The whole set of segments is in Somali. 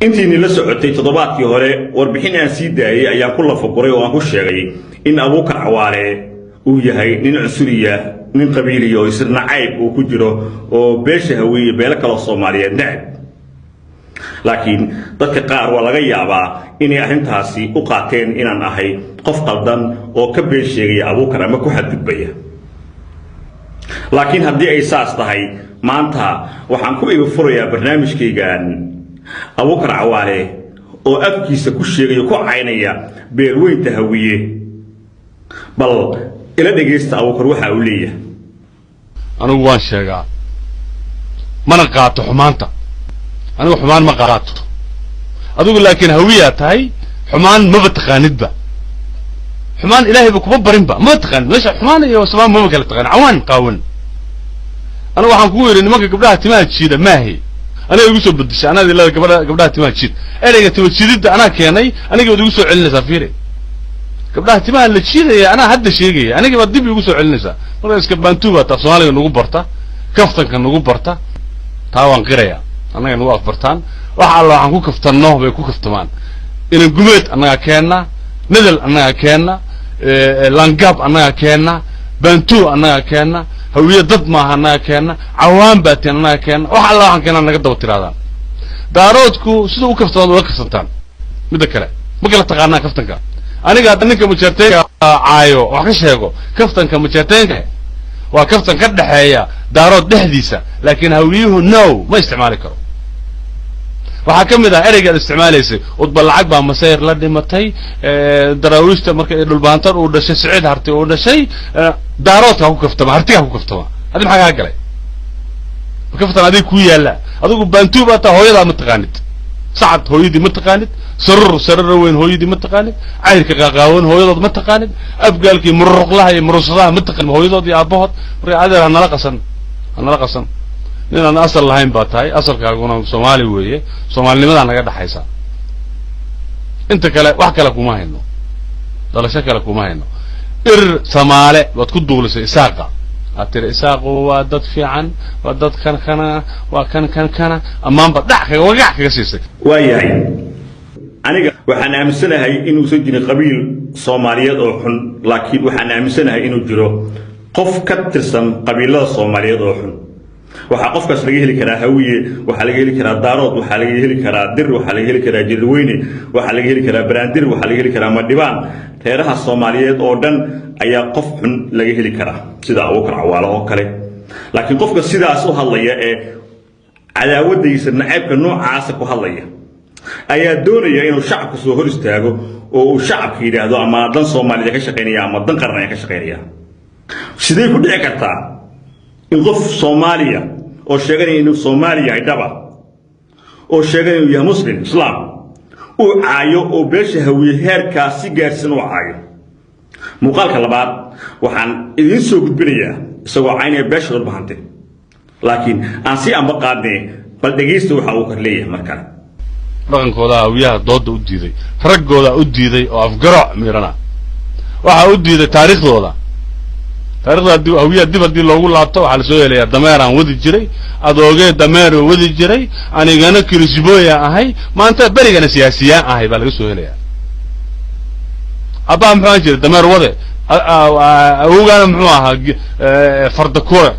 Intiinii la socotay toddobaadkii hore warbixin aan sii daayey ayaan ku lafaguray oo aan ku sheegay in Abuukar Cawaale uu yahay nin cunsuriya, nin qabiiliya oo isir nacayb uu ku jiro oo beesha Hawiye, beelo kaloo Soomaaliyeed necab. Laakiin dadka qaar waa laga yaabaa inay arrintaasi u qaateen inaan ahay qof qaldan oo ka been sheegaya Abuukar ama ku xadgudbaya. Laakiin haddii ay saas tahay, maanta waxaan ku iba furayaa barnaamijkaygan Abuukar Cawaale oo afkiisa ku sheegaya, ku caynaya beelweynta Hawiye. Bal ila dhegaysta Abuukar waxa uu leeyahay. Anigu waan sheegaa, mana qaato xumaanta. Anigu xumaan ma qaato. Adigu laakiin Hawiyaa tahay, xumaan maba taqaanidba. Xumaan Ilaahayba kuma barinba, maba taqaanid. Meesha xumaan iyo samaan maba kala taqaanid, cawaan qaawan. Anigu waxaan kugu yidhi nimanka gabdhaha timaha jiida maahi. Aniga igu soo bedeshay, anaad ilaa gabadha gabdhaha timaha jiid. Ereyga tima jiididda anaa keenay, aniga baad igu soo celinaysaa. Fiiri, gabdhaha timaha la jiidaya anaa hadda sheegaya, aniga baad dib igu soo celinaysaa. Marka iska baantuu baa taa Soomaaliga nagu barta, kaftanka nagu barta. Taa waan qiraya, annaga nagu afbartaan. Wax alla waxaan ku kaftanno bay ku kaftamaan. Inan gumeed annagaa keenna, nedel annagaa keenna, langaab annagaa keenna, baantuu annagaa keenna, Hawiye dad maaha annagaa keenna, cawaan baatiin annagaa keenna. Wax alla waxaan keenna naga daba tiraadaan. Daaroodku siduu u kaftamaad ula kaftantaan. Midda kale, ma kala taqaanaa kaftanka. Aniga hadda ninka Majeerteenka caayo, wax ka sheego, kaftanka Majeerteenka waa kaftan ka dhexeeya Daarood dhexdiisa, laakiin Hawiyuhu no, ma isticmaali karo. Waxaa ka mid ah ereyga ad isticmaalaysay, udba lacag baa masayr la dhimatay Daraawiishta. Marka Dhulbaantar uu dhashay, Siciid Harti uu dhashay, Daaroodka ku kaftama, Hartiga ku kaftama. Adi maxaa kaa galay? Kaftan adig kuu yaalla. Adigu baantuu baa taa. Hooyadaa ma taqaanid, Sacad hooyadii ma taqaanid, Sarur Sarara weyn hooyadii ma taqaanid, Cayrka qaaqaawan hooyadood ma taqaanid, Abgaalkii Mururuqlaha iyo Murursadaha ma taqaanid hooyadood iyo aabahood. Marka adeer, hanala qasan, hanala qasan. Nin aan asal lahayn baa tahay, asalkaaguna Soomaali weeye. Soomaalinimadaa naga dhaxaysa, inta kale wax kale kuma hayno, dhalasho kale kuma hayno. Irir Samaale baad ku duulisay Isaaqa. Aad tiri Isaaqu waa dad fiican, waa dad kan kana, waa kan kan kana, ammaanba dhac kaga wagac kaga siisay. Waayahay, aniga waxaan aaminsanahay inuusan jirin qabiil Soomaaliyeed oo xun, laakiin waxaan aaminsanahay inuu jiro qof ka tirsan qabiilada Soomaaliyeed oo xun. Waxaa qofkaas laga heli karaa Hawiye, waxaa laga heli karaa Daarood, waxaa laga heli karaa Dir, waxaa laga heli karaa Jirirweyne, waxaa laga heli karaa Baraandir, waxaa laga heli karaa Madhibaan. Reeraha Soomaaliyeed oo dhan ayaa qof xun laga heli karaa, sida Abuukar Cawaalo oo kale. Laakiin qofka sidaas u hadlaya ee cadaawadaysa, nacaybka noocaasa ku hadlaya, ayaa doonaya inuu shacabka soo hor istaago oo uu shacabka yidhaahdo ama dan Soomaaliya ka shaqaynaya ama dan qaran ayaa ka shaqaynaya. Sidee ku dhici kartaa in qof Soomaaliya oo sheeganaya inuu Soomaali yahay dhaba, oo sheeganaya inuu yahay Muslim Islaam, uu caayo oo beesha Hawiye heerkaas si gaarsiin uu caayo? Muuqaalka labaad waxaan idiin soo gudbinayaa isagoo caynaya beesha Dhulbahante, laakiin aan si anba qaadnee. Bal dhegaysta waxa uu kar leeyahay mar kale. Dhaqankooda Hawiyaha dooda u diiday, raggooda u diiday oo afgarooc miirana waxaa u diiday taariikhdooda. Taarikhda haddii Hawiyaha dib haddii loogu laabto, waxaa lasoo helayaa dameeraan wadi jiray, adoogee dameer wadi jiray, anigana kirisbooya ahay, maanta berigana siyaasiyaan ahay baa laga soo helayaa. Abbaa muxuu ahan jiray? Dameer wade. Awowgaana muxuu ahaa? Fardakuure.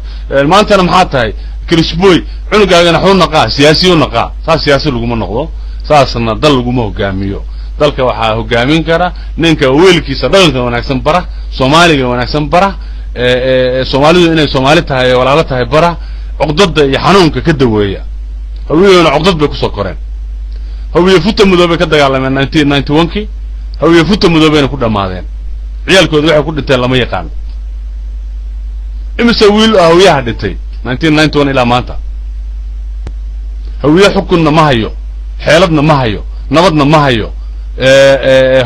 Maantana maxaa tahay? Kirisboy. Cunugaagana xuu naqaa? Siyaasiyu naqaa. Saas siyaasi laguma noqdo, saasna dal laguma hogaamiyo. Dalka waxaa hogaamin kara ninka wiilkiisa dhaqanka wanaagsan bara, Soomaaliga wanaagsan bara, Soomaalidu inay Soomaali tahay, walaalo tahay bara, cuqdada iyo xanuunka ka daweeya. Hawiyahuna cuqdad bay kusoo koreen. Hawiye futa mudoobay ka dagaalameen 1991-kii. Hawiye futa mudoobayna ku dhammaadeen. Ciyaalkooda waxay ku dhinteen lama yaqaan. Imise wiil oo Hawiyaha dhintay 1991 ilaa maanta? Hawiye xukunna ma hayo, xeeladna ma hayo, nabadna ma hayo,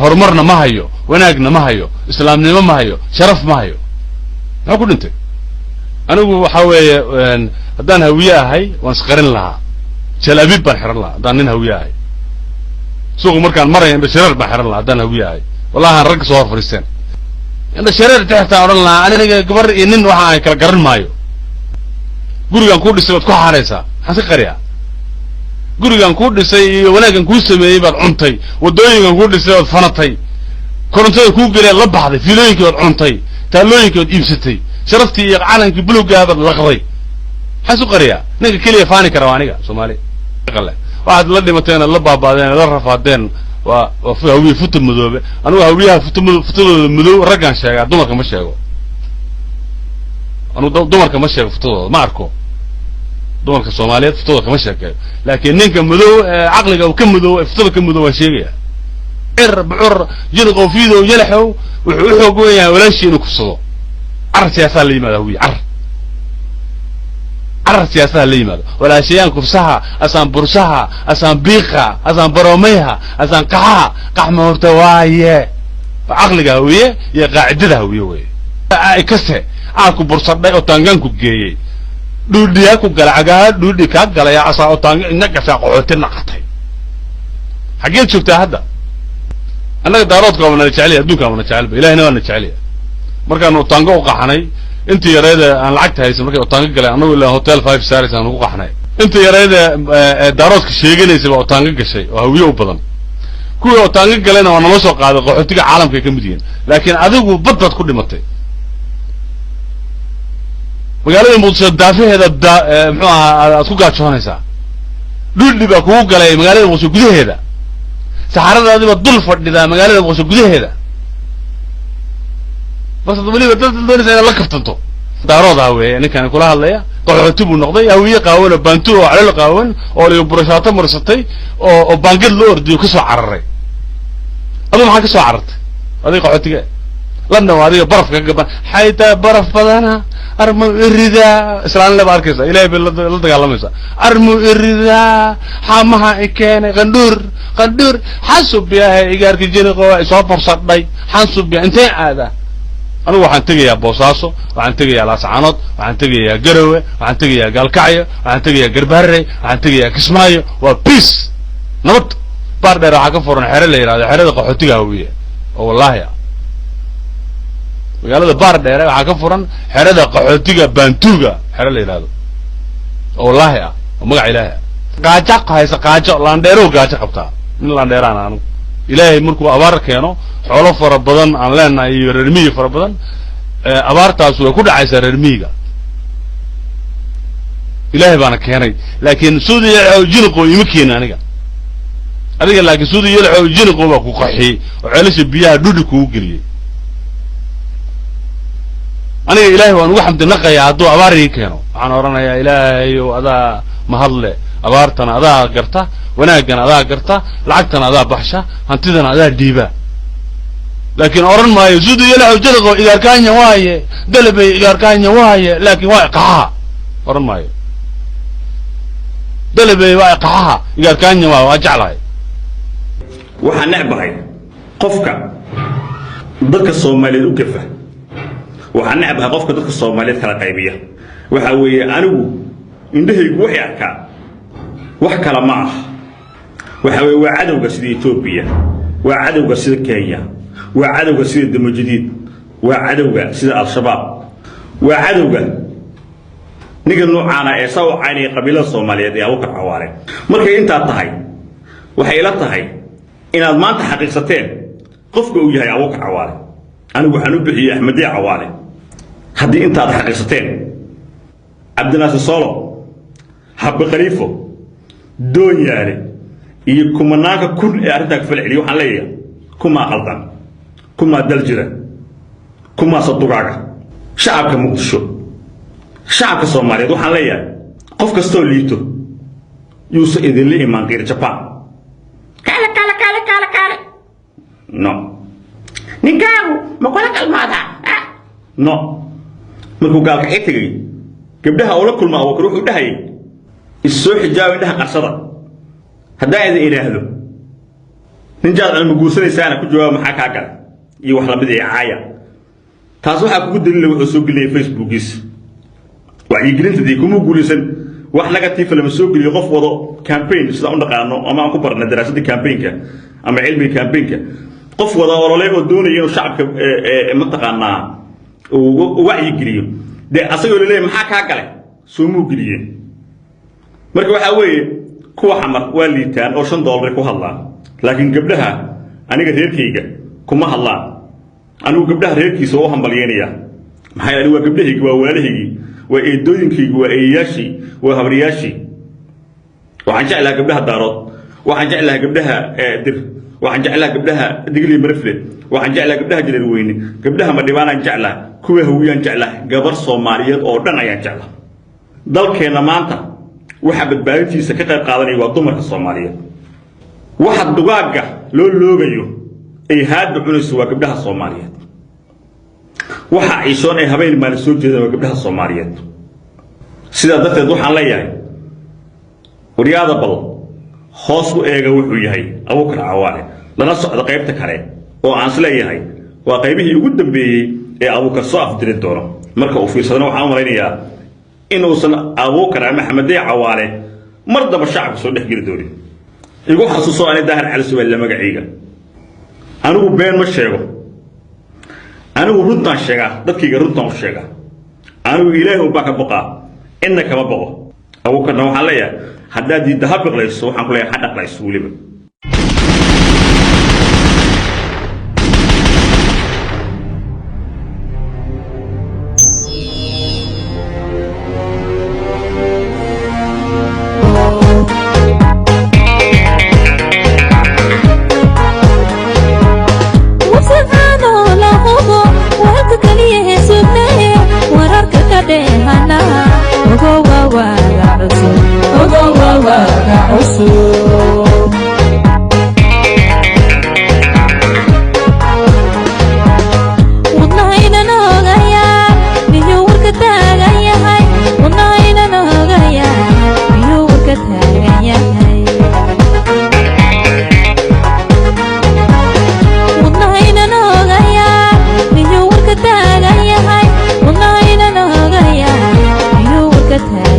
horumarna ma hayo, wanaagna ma hayo, islaamnimo ma hayo, sharaf ma hayo. Muxuu ku dhintay? Anigu waxa weeye, haddaan Hawiye ahay waan isqarin lahaa, jalaabib baan xihan lahaa. Haddaan nin Hawiye ahay, suuqa markaan maraya indha shareer baan xihan lahaa. Haddaan Hawiye ahay, wallahi aan ragga soo hor fadhiisteen, indha shareer xitaa odhan lahaa. Aniga gabar iyo nin waxa aan kala garan maayo. Gurigaan kuu dhisay baad ku xaaraysaa, maxaan si qariyaa? Gurigan kuu dhisay iyo wanaaggan kuu sameeyey baad cuntay, waddooyinkan kuu dhisay baad fanatay, korontada kuu geliyaad la baxday, fiilooyinkii baad cuntay, taallooyinkii baad iibsatay, sharaftii iyo calankii bulugaa baad laqday. Maxaa isu qariyaa? Ninka keliya faani kara waa aniga. Soomaali waxaad la dhimateen, la baaba'deen, la rafaadeen waa Hawiye futa madoobe. Anigu Hawiyaha futa futadooda madow raggaan sheegaa, dumarka ma sheego. Anugu dumarka ma sheego, futadooda ma arko. Dumarka Soomaaliyeed futadooda kama sheekeeyo, laakiin ninka madow ee caqliga ka madow ee futada ka madow waan sheegaya. Cir bucur jiliqow fiidow yalaxow wuxuu u xoog wen yahay walaashii inuu kufsado. Carar siyaasaha la yimaada Hawiye, carar carar siyaasaha la yimaado. Walaashayaan kufsaha, asaan bursaha, asaan biiqa, asaan baroomayha, asaan qaxaha qaxma horta waaye. Waa caqliga Hawiye iyo qaacidada Hawiye weye. Kase aa ku bursadhay oo taangaanku geeyey, dhuudhiyaa ku gala, cagaha dhuudhi kaa galaya, asaa oo taanga ina gashaa, qaxooti naqatay. Xaggeed joogtaa hadda? Annaga Daaroodka waaba nala jecelya, adduunka waana jecelba, Ilahina waa na jecelya. Markaanu Otaango u qaxnay, intii yareeda aan lacagta haysan markay Otaango galeen, annagu ilaa hotel five stars aan ugu qaxnay. Inta yareeda Daaroodka sheeganaysa baa Otaango gashay oo Hawiye u badan. Kuwii Otaango galayna waa nala soo qaaday, qaxootiga caalamka ay ka mid yihiin. Laakiin adigu bad baad ku dhimatay. Magaalada Muqdisho daafaheeda da muxuu ahaa aad ku gaajoonaysaa, dhuldhi baa kugu galay magaalada Muqdisho gudaheeda, saxaradaadiba dul fadhidaa magaalada Muqdisho gudaheeda. Bas weliba dad doonaysa inaad la kaftanto. Daaroodaa weeye ninkan kula hadlaya. Qaxooti buu noqday. Hawiye qaawan oo baantu oo calool qaawan oo liyo burashaato marsatay oo baangad loo ordiyo kasoo cararay. Adigu maxaa kasoo carartay? Adiga qaxootiga London waa adiga barafka ka gaban xaytaa, baraf badana armu iridaa, islaanle ba arkaysa, Ilahay bay la dagaalamaysaa. Armu iridaa, xaamaha i keenay, qandhuur qandhuur xasub yahay, igaarka jiniqo soo borsadhay, xansub yahay. Intee aadaa? Anigu waxaan tegayaa Boosaaso, waxaan tegayaa Laascaanood, waxaan tegayaa Garowe, waxaan tegayaa Gaalkacyo, waxaan tegayaa Garbaharey, waxaan tegayaa Kismaayo. Waa peace, nabad. Baar Dheer waxaa ka furan xere la yidhahdo xerada qaxootiga Hawiye oo wallaahi ah. Magaalada Baar Dheere waxaa ka furan xerada qaxootiga Baantuuga, xere la yidhahdo oo wallaahi ah, oo magaca Ilaahi ah. Gaajo haysa, gaajo laandheerow gaajo qabtaa. Nin laandheeraan anigu. Ilaahay markuu abaar keeno, xoolo fara badan aan leenahay iyo reer miyi fara badan, abaartaas way ku dhacaysaa reer miyiga. Ilaahay baana keenay, laakiin suudi yalaxow jiniqo ima keenin aniga adiga. Laakiin suudi yalaxow jiniqo baa ku qaxiyey oo ceelasha biyaha dhudhi kugu geliyey. Aniga Ilaahay waan ugu xamdi naqayaa hadduu abaar ii keeno. Waxaan odhanayaa, Ilaahayow, adaa mahadle, abaartana adaa garta, wanaaggana adaa garta, lacagtana adaa baxsha, hantidana adaa dhiiba. Laakiin odhan maayo suudi yalaxow jiniqo igaarkaanya waaye, dalabay igaarkaanya waaye, laakiin waa iqaxaha. Odhan maayo dalabay waa iqaxaha, igaarkaanya waa waa jeclahay. Waxaan necbahay qofka dadka Soomaaliyeed u gafa. Waxaan necbahay qofka dadka Soomaaliyeed kala qaybiya. Waxa weeye, anigu indhahaygu waxay arkaa wax kale ma ah. Waxa weeye, waa cadowga sida Etoobiya, waa cadowga sida Kenya, waa cadowga sida Damojadiid, waa cadowga sida Al-Shabaab, waa cadowga ninka noocaana ee saa u caynaya qabiilada Soomaaliyeed ee Abukar Cawaale. Markay intaa tahay, waxay ila tahay inaad maanta xaqiiqsateen qofka uu yahay Abukar Cawaale. Anigu waxaan u bixiyey Axmediya Cawaale. Haddii intaad xaqiiqsateen, Cabdinaasir Solo, Habbe Khaliifo, Doonyaale iyo kumanaanka kun ee arrintaa ka falceliya, waxaan leeyahay: kumaa qaldan, kumaa daljira, kumaa sadugaaga? Shacabka Muqdisho, shacabka Soomaaliyeed, waxaan leeyahay: qof kastoo liito yuusa idinla imaan qiir Jaban. Kaale, kaale, kaale, kaale, kaale. No. Ninkaagu ma kula galmoodaa? Ah, no. Markuu gaalkacyo tegey, gabdhaha uu la kulma Abubakar wuxuu dhahayay: "Is soo xijaaba, indhaha qarsada." Haddaan idin idhaahdo nin jaad cilmi guursanaysaana ku jawaaba "maxaa kaa galay" iyo wax lamid ee caaya, taas waxaa kugu daliila wuxuu soo gelinaya Facebookiisa. Wacyigelinta dee kuma guulaysan, wax negative lama soo geliyo. Qof wado campaign, sidaan u dhaqaano ama aan ku barnay daraasadda campaignka ama cilmiga campaignka, qof wada olole oo doonaya inuu shacabka mataqaanaa uu wacyigeliyo, dee asagoo laleeyahay "maxaa kaa galay" soomuu geliyeen. Marka waxaa weeye, Kuwa Xamar waa liitaan oo $5 ku hadlaan, laakiin gabdhaha aniga reerkayga kuma hadlaan. Anigu gabdhaha reerkiisa oo u hambalyeynaya. Maxaa yeelay waa gabdhahaygi, waa walaalahaygii, waa eedooyinkaygi, waa eeyayaashii, waa habaryaashii. Waxaan jeclahaa gabdhaha Daarood, waxaan jeclahaa gabdhaha Dir, waxaan jeclahaa gabdhaha Digli Marfle, waxaan jeclahaa gabdhaha Jareerweyne, gabdhaha Madhibaanaan jeclaha, kuwa Hawiyaan jeclaha, gabar Soomaaliyeed oo dhan ayaan jeclaha. Dalkeenna maanta waxa badbaadintiisa ka qayb qaadanaya waa dumarka Soomaaliyeed. Waxa dugaagga loo loogayo ay haadda cunayso waa gabdhaha Soomaaliyeed. Waxa ciishoon ay habeen maalin soo jeedaan waa gabdhaha Soomaaliyeed. Sidaa darteed waxaan leeyahay, waryaada, bal hoos u eega wuxuu yahay Abuukar Cawaale, lana socda qaybta kale oo aan is leeyahay waa qaybihii ugu dambeeyey ee Abuukar soo afdiri doono. Marka uu fiirsadana, waxaan u malaynayaa inuusan Abuukar ama Axmedey Cawaale mar damba shacabka soo dhex geli doonin. Igu xasuuso ani Daahir Cali Suballe magacayga. Anigu been ma sheego, anigu runtaan sheegaa, dadkayga runtaan u sheegaa. Anigu Ilaahay unbaa ka baqaa, inna kama baqo. Abuukarna waxaan leeyahay, haddaad diidda ha biqlayso. Waxaan ku leeyahay, ha dhaqlayso weliba. Wasaqaado la hubo warka kaliya ee sugnaye, wararka ka dheehana ogowa waaga cusub, ogowa waaga cusub. Wadnahaynan ogayaa miyuu warka taagan yahay? Wadnahaynan ogayaa miyuu warka taagan yahay? Wadnahaynan ogayaa miyuu warka taagan yahay? Wadnahaynan ogayaa miyuu warka taagan